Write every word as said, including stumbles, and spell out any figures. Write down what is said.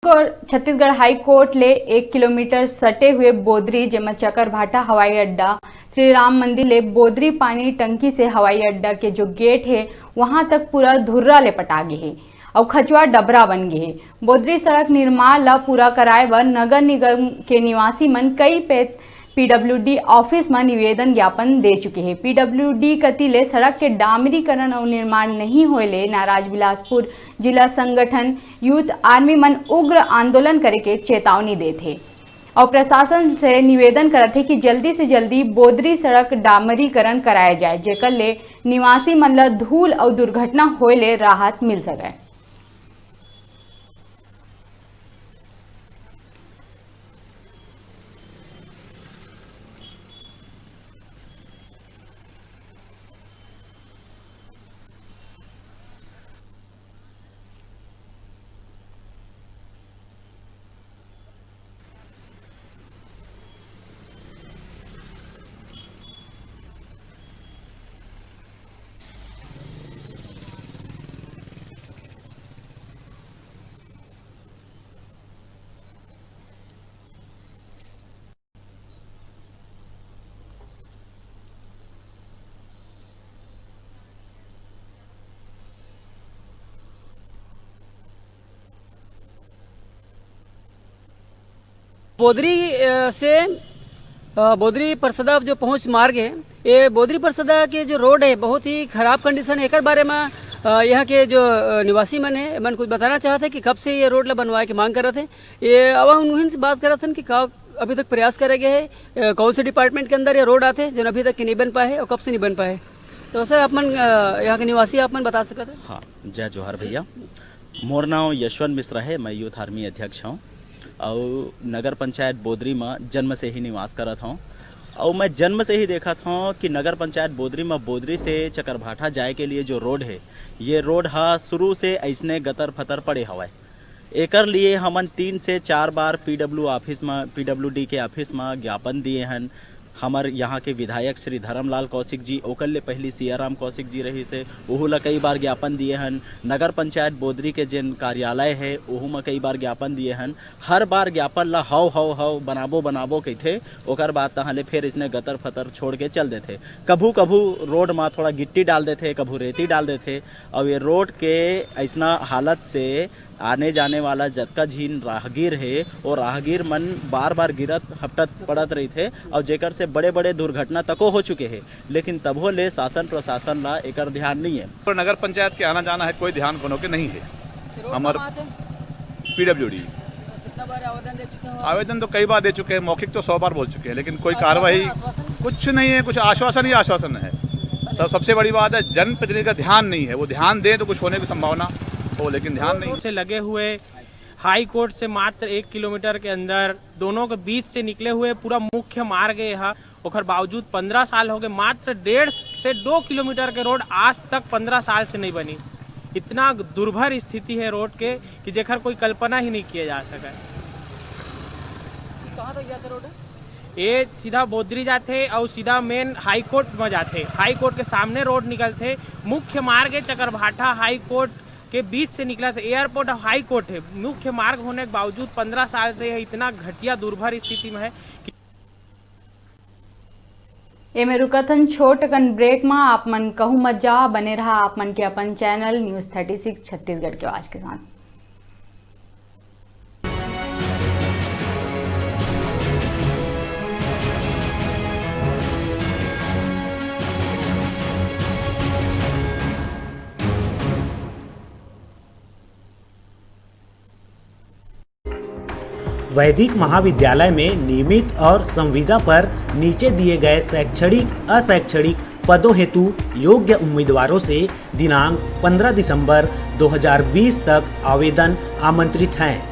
Court, Chhattisgarh high court ले एक kilometre सटे हुए बोदरी, जेमा चकरभाटा हवाई अड्डा, श्री राम मंदिर ले बोदरी पानी टंकी से हवाई अड्डा के जो गेट हे, वहां तक पूरा धुर्रा ले पटा गे हे अउ खचवा डबरा बन गे हे। बोदरी सड़क निर्माण ला पूरा कराए बर नगर निगम के निवासी मन कई पे पीडब्ल्यूडी ऑफिस म निवेदन ज्ञापन दे चुके हे। पीडब्ल्यूडी कति ले सड़क के डामरीकरण अउ निर्माण नहीं होए ले नाराज बिलासपुर जिला संगठन यूथ आर्मी मन उग्र आंदोलन करे के चेतावनी देत हे अउ प्रशासन से निवेदन करत हे कि जल्दी से जल्दी बोदरी सड़क डामरीकरण कराया जाए, जेकर ले निवासी मन ल धूल अउ दुर्घटना होए ले राहत मिल सकय। बोदरी, अ, से, अ, बोदरी परसदा जो पहुँच मार्ग है, ये बोदरी परसदा के जो रोड है, बहुत ही खराब कंडीशन है। एकर बारे में, अ, यहाँ के जो, अ, निवासी मन है, मन कुछ बताना चाहत है कि कब से ये रोड ला बनवाए के मांग करत है। ये अब हम उन्हीं से बात करत हन कि का अभी तक प्रयास करे गए है, अ, कौन से डिपार्टमेंट के अंदर ये रोड आते, जो अभी तक के नहीं बन पाए है और कब से नहीं बन पाए है। तो सर, आप मन, अ, यहाँ के निवासी, आप मन बता सकते हैं? हाँ, जय जोहार भैया। मोर नाम यशवंत मिश्रा है, मैं यूथ आर्मी अध्यक्ष हूँ। अउ नगर पंचायत बोदरी म जन्म से ही निवास करत हूँ। अउ मैं जन्म से ही देखत हूँ कि नगर पंचायत बोदरी म बोदरी से चकरभाठा जाए के लिए जो रोड है, ये रोड ह शुरू से ऐसने गतर फतर पड़े हवय। एकर लिए हमन तीन से चार बार पीडब्ल्यू ऑफिस म, पीडब्ल्यूडी के ऑफिस म ज्ञापन दिए हन। हमर यहाँ के विधायक श्री धर्मलाल कौशिक जी, ओकर ले पहिली सियाराम कौशिक जी रहिस हे, ओहू ला कई बार ज्ञापन दिए हन। नगर पंचायत बोदरी के जेन कार्यालय हे, ओहू म कई बार ज्ञापन दिए हन। हर बार ज्ञापन ला हव, हव, हव, बनाबो, बनाबो कहिथे, ओकर बाद तहाँ ले फेर इसने गतर फतर छोड़ के चल देथे। कभू, कभू रोड म थोड़ा गिट्टी डाल देथे, कभू रेती डाल देथे, अउ ये रोड के अइसना हालत से आने जाने वाला जतका झिन राहगीर हे, ओ राहगीर मन बार-बार गिरत, हपटत, पड़त रहिथे, अउ जेकर से बड़े-बड़े दुर्घटना तको हो चुके हे, लेकिन तभो ले शासन प्रशासन ला एकर ध्यान नइ हे। पर नगर पंचायत के आना जाना है, कोई ध्यान कोनो के नहीं है। रोड हमर कहाँ आते? पीडब्ल्यूडी। कितना बार आवेदन दे चुके हो आप? आवेदन तो कई बार दे चुके हैं, मौखिक तो सौ बार बोल चुके हैं, लेकिन कोई आश्वासन, कार्रवाई आश्वासन? कुछ नहीं है, कुछ आश्वासन ही आश्वासन है। सब, सबसे बड़ी बात है, जनप्रतिनिधि का ध्यान नहीं है, वो ध्यान दें तो कुछ होने की संभावना हो, लेकिन ध्यान नहीं। से लगे हुए हाई कोर्ट से मात्र एक किलोमीटर के अंदर दोनों के बीच से निकले हुए पूरा मुख्य मार्ग ये हा, ओकर बावजूद पन्द्रह साल हो गए, मात्र डेढ़ से दो किलोमीटर के रोड आज तक पन्द्रह साल से नहीं बनी। इतना दुर्भर स्थिति है रोड के कि जेकर कोई कल्पना ही नहीं किया जा सके। कहाँ तक जाता रोड है? ये सीधा बोदरी जाथे अउ सीधा मेन हाई कोर्ट म जाथे। हाई कोर्ट के सामने रोड निकलथे। मुख्य मार्ग ए चकरभाठा हाई कोर्ट के बीच से निकलथे। एयरपोर्ट अउ हाई कोर्ट हे। मुख्य मार्ग होने के बावजूद पन्द्रह साल से यह इतना घटिया दुर्भर स्थिति में है कि एमे रुकत हन छोट कन ब्रेक म। आप मन कहूँ मत जा, बने रहा आप मन के अपन channel news thirty six Chhattisgarh के आवाज के साथ। वैदिक महाविद्यालय में नियमित और संविदा पर नीचे दिए गए शैक्षणिक, अशैक्षणिक पदों हेतु योग्य उम्मीदवारों से दिनांक पन्द्रह दिसंबर दो हज़ार बीस तक आवेदन आमंत्रित हैं।